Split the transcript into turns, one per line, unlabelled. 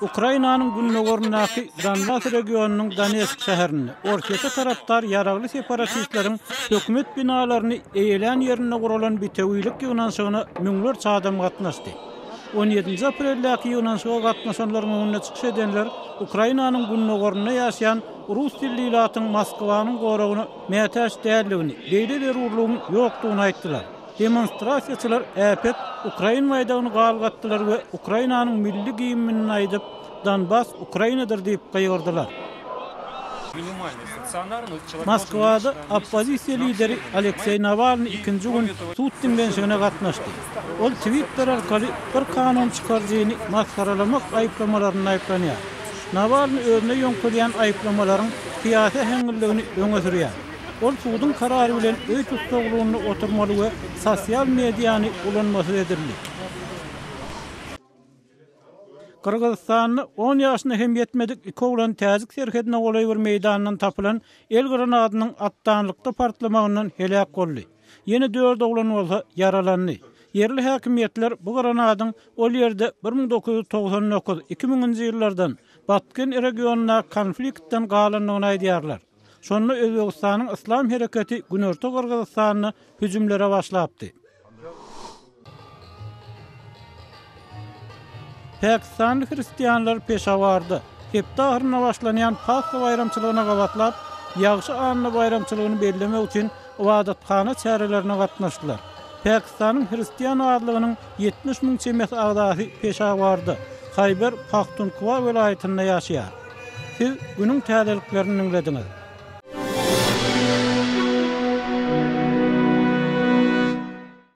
Ukrainanyň gündogaryndaky Donbas regionynyň Donetsk şäherinde Orsýete tarapdar ýaragly separatistleriň hökümet binalaryny eýelän ýerinde guralan bitewilik ýygnanyşygyna müňlerçe adam gatnaşdy. On ýedinji apreldäki ýygnanyşyga gatnaşanlaryň öňünde çykyş edenler Ukrainanyň gündogarynda ýaşaýan rus dilli ilatyň Moskwanyň goragyna mätäç däldigini, beýle zerurlygyň ýokdugyny aýtdylar. Demonstrasiýaçylar äpet ukrain baýdagyny galgatdylar we Ukrainanyň milli gimnini aýdyp, Donbas Ukrainadyr diýip gygyrdylar. Moskwada oppozisiýa lideri Alekseý Nawalnyý ikinji gün sud diňlenişigine gatnaşdy. Ol Twitter arkaly bir kanun çykaryjyny masgaralamak aýyplamalarynda aýyplanýar. Nawalnyý özüne ýöňkelýän aýyplamalaryň syýasy äheňliligini öňe sürýär. Ol suduň karary bilen öý tussaglygynda oturmaly we sosial mediany ulanmasyz edildi. Gyrgyzystanda on ýaşyna hem ýetmedik iki oglan täjik serhedine golaý bir meýdandan tapylan el granadynyň atdanlykda partlamagyndan heläk boldy. Ýene dört oglan bolsa ýaralandy. Ýerli häkimiýetler bu granadyň ol ýerde 1999, 2000-nji ýyllardan Batken regionyndaky konfliktden galandygyny aýdýarlar. Şonda Özbegistanyň Yslam hereketi günorta Gyrgyzystanda hüjümlere başlapdy. Pakistanly hristianlar Peşawarda, hepde ahyrynda başlanýan Pasha baýramçylygyna gabatlap, Ýagşy anna baýramçylygyny bellemek üçin ybadathana çärelerine gatnaşdylar. Pakistanyň hristian azlygynyň 70 müň çemesi agzasy Peşawarda, Haýber Pahtunkwa welaýatynda ýaşaýar. Siz günüň täzeliklerini diňlediňiz.